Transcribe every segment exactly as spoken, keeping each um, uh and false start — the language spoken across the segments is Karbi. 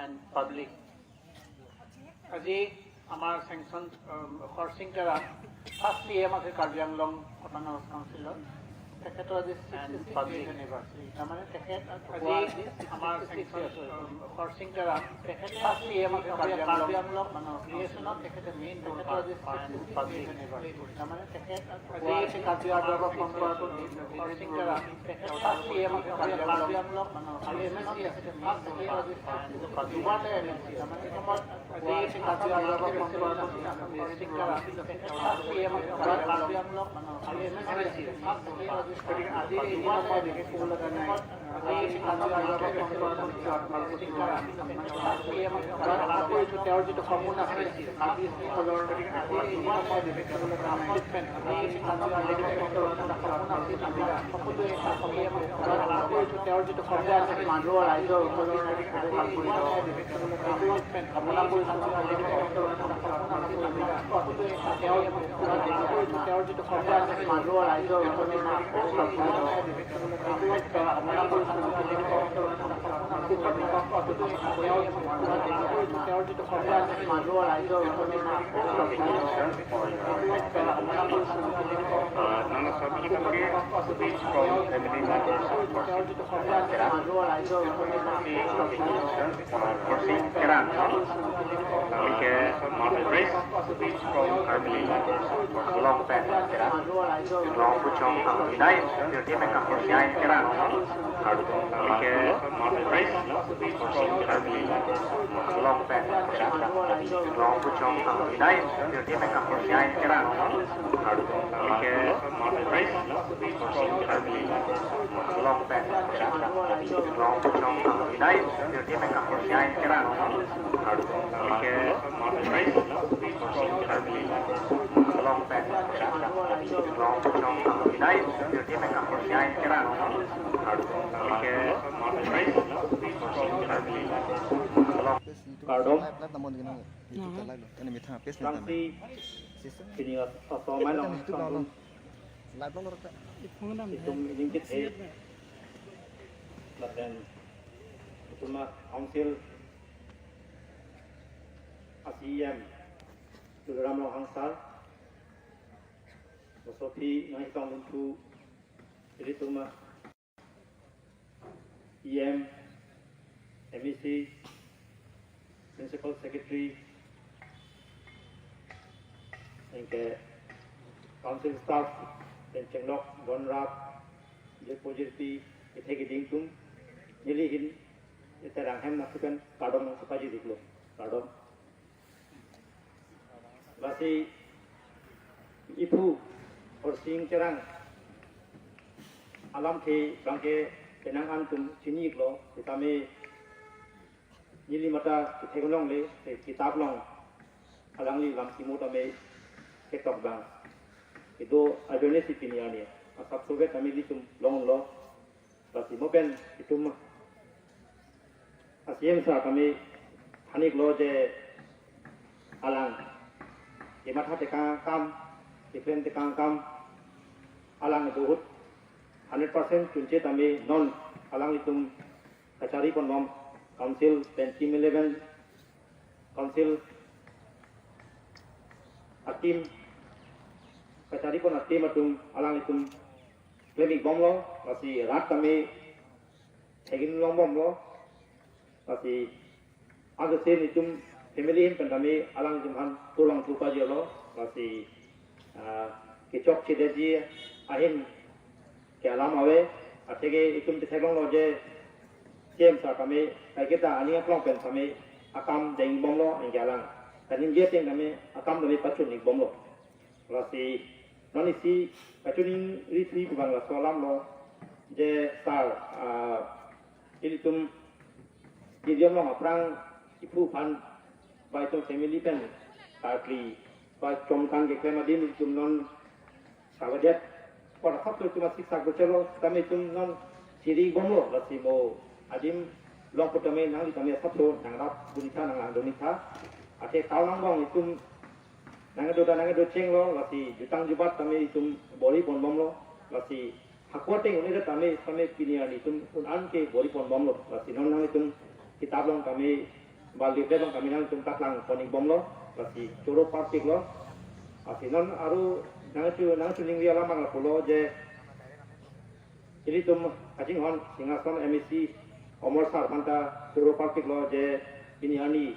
and public. আজি আমাৰ sanction, উম, খৰচিং Terang, first C M আছে কাৰ্বি আংলং অট'নমাছ কাউন্সিলৰ, তেখেতৰ আজি sixty-sixth anniversary। তাৰমানে তেখেত আজি আমাৰ sanction, উম, খৰচিং তেৰাং, তেখেত first চি এম আছে কাৰ্বি আংলং, মানে, creation-ত তেখেতে main role পালন কৰিছে। তাৰমানে তেখেত আজি কাৰ্বি আংলঙৰ খৰচিং তেৰাং, তেখেত first চি এম আছে কাৰ্বি আংলং, মানে, creation-ত তেখেতে main role পালন কৰিছে। দুবাৰ তেওঁ এম এল চি, তাৰমানে, অসমত আজি কাৰ্বি আংলঙৰ খৰচিং তেৰাং, তেখেত first চি এম আছে কাৰ্বি আংলং, মানে, creation-ত তেখেতে main role পালন কৰিছে। গতিকে আজি এই দিনা মই বিশেষ ক'ব লগা নাই। তেওঁৰ যিটো সপোন আছে, তেওঁৰ যিটো সপোন আছে, মানুহৰ ৰাইজৰ ওচৰত Nana sabi kita ke speech from family members of Horsing Terang, no? Kami ke Mother Grace, speech from family members of Horsing Terang. Long puchong kang pinai, pirti me kang pinai Terang, no? Kami ke Mother Grace, speech from family members of Horsing Terang. Long puchong kang pinai, pirti me kang pinai Terang, no? Kami ke Mother Grace, speech from family members of Horsing Terang. Long puchong kang pinai, pirti me kang pinai Terang, no? Kami ke Mother Grace, speech from family members of Horsing Terang. Long puchong kang pinai, pirti me kang pinai Terang, no? Kami ke Mother Grace, speech from family members of Horsing Kardom. Live, live namun gini. YouTube channel lo. Ini mitha page ni. Tangsi tame. Sister. Pini aso mai long YouTube lo, lo. Live lo, lo. Itum ining kit he. Lapen itum a council a C E M Tuliram Ronghang sir. Mosopi nang itong muntu. Ilitum a E M, M E C, Principal Secretary, anke Council Staff, pen chenglok, bonrap, jirpo jirpi, kethe keding atum, neli ahin, ete rang hem nasi pen kardom nangpajir iklo, kardom. Lasi iphu Horsing Terang alamthe abangke penang an atum chini iklo, tame neli mate kethek along le, te kitap along alangli lam simo tame ketok abang kedo ajoine si pini arni asap sovet tame ilitum longlo. Lasi mo pen itum a C E M sir tame than iklo je alang kematha tekang akam, keklem tekang akam, alang do ahut hundred percent chunche tame non alanglitum kachari ponbom council pen team eleven council a team kachari pon a team atum alanglitum klem ikbomlo, lasi rat tame thek-in longbomlo, lasi anke si itum family ahin pen tame alanglitum aphan turvang thu pajirlo, lasi, ah, kechokche detji ahin ke alam ave, atheke itum chetheklonglo je C E M sir tame kaiketa aning aklong pen tame akam deng ikbomlo, anke alang kaningje ateng tame akam tame pachun ikbomlo. Lasi non isi kachiningri thu pu abang laso alam lo je sir, ah, ilitum stadium along aphrang iphu aphan ba itum family pen karkli ba chomkan keklem adim itum non savadet por asap lo itum asik sak bocelo tame itum non chiri bomlo, lasi mo adim long pu tame nangli tame asap lo nangrap bunitha nanglangdunitha. Athe tau nangbong itum nangdo ta nangdo chenglo, lasi jutang jubat tame itum bor-i ponbomlo, lasi hako ateng un-e tame tame pini arni itum un-an ke bor-i ponbomlo, lasi non nanglitum kitap along tame ba libre along tame nanglitum taklang pon ikbomlo, lasi choro parpiklo, lasi non aru nangchu nangchiningri alam abang lapulo je ilitum kachinghon Singhason M A C Amar sir aphanta choro parpiklo je pini arni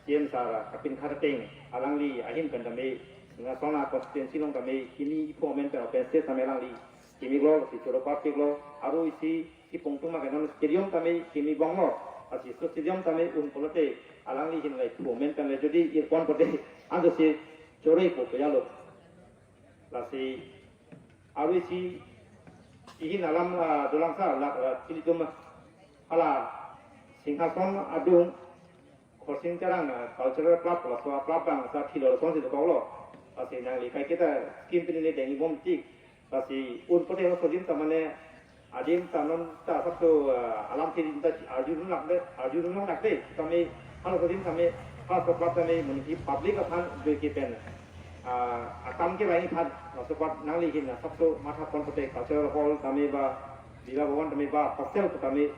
C E M sir kapinkhat ateng alangli ahin pen tame Singhason a constituency along tame kimi iphu amen pen open stage tame alangli kimi iklo, lasi choro parpiklo, aru isi kipung tum akenon stadium tame kimi ikbomlo, lasi so stadium tame un pulote alangli ahin iphu amen pen le jodi irpon pote anke si choro ikpo pejalo. Lasi aru isi ihin alam, ah, dolang sir, la, ah, ilitum Hala Singhason adung Khorsing Terang, ah, Cultural Club, laso a-club bang sa thilo lasonsi dokoklo. Lasi nangli kaiketa scheme pini ne dengji bom tik. Lasi un pote laso adim ta mane adim ta non ta sabto, ah, alamthe adim ta arjulun lak de, arjulun lak de. Tame halaso adim tame, halaso club tame monit public aphan joi ke pen, ah, akam kelang aphan, laso apot nanglihin, ah, sabto matha pon pote cultural hall tame ba, Bila Bhawan tame ba, hostel tame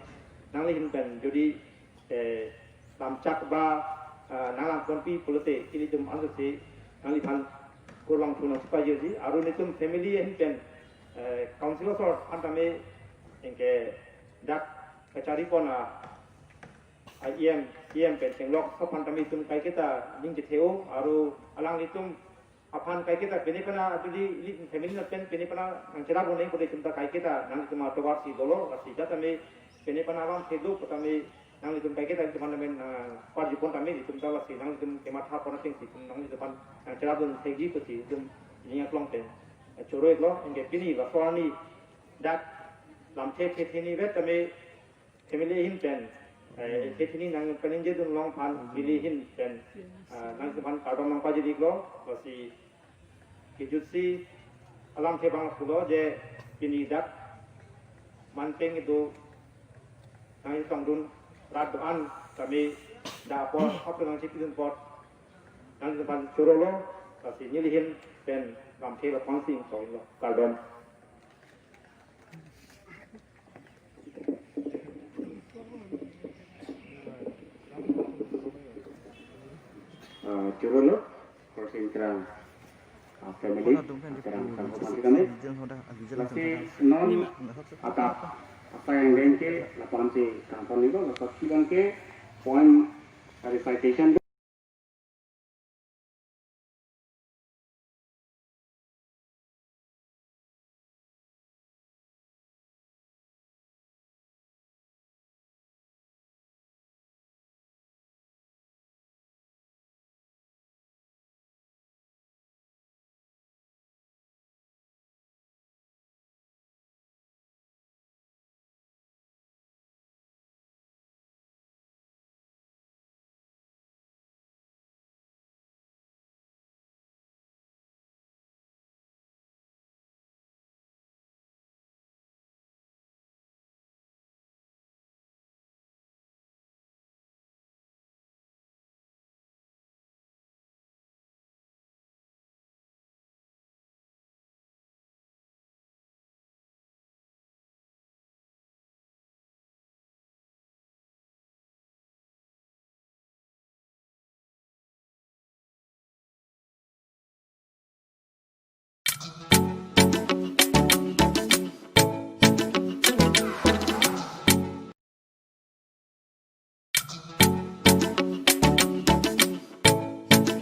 nanglihin pen jodi, eh, lamchak ba, ah, nanglang ponpi pulote ilitum ansi nangliphan kurvangthu nangchipajirji, aru nelitum family ahin pen, eh, council asor aphan tame anke dak kachari pon a, a E M, C E M pen chenglok so aphan tame itum kaiketa ning kethe-o, aru alanglitum aphan kaiketa pene pana atudi ili family na pen pene pana nangcherap un-e pute itum ta kaiketa nanglitum atovar si dolo, lasi jat tame pene pana alam sedu pu tame nanglitum kaiketa itum aphan tame, ah, parjupon tame itum ta lasi nanglitum kematha pon atengsi itum nanglitum aphan nangcherap un thekji pusi itum ning aklong pen, eh, choro-iklo. Anke pini laso arni dak lamthe thethe ni vet tame family ahin pen, eh, thethe ni nangpaningjedun long aphan family ahin pen, ah, nanglitum aphan kardom nangpajir-iklo. Lasi kejutsi alamthe abang pulo je pini dak manpeng idu nangchetongdun rat do-an tame dak apor hap nangchipidun apot nanglitum aphan chorolo, lasi nelihin pen lamthe lapuson si ingtonglo. Kardom. Ah, chorolo, Khorsing Terang, ah, family, Terang Sangho Panti kami. Lasi non atap asai angdeng ke lapuson si kangton-iklo, laso kibang ke poem recitation.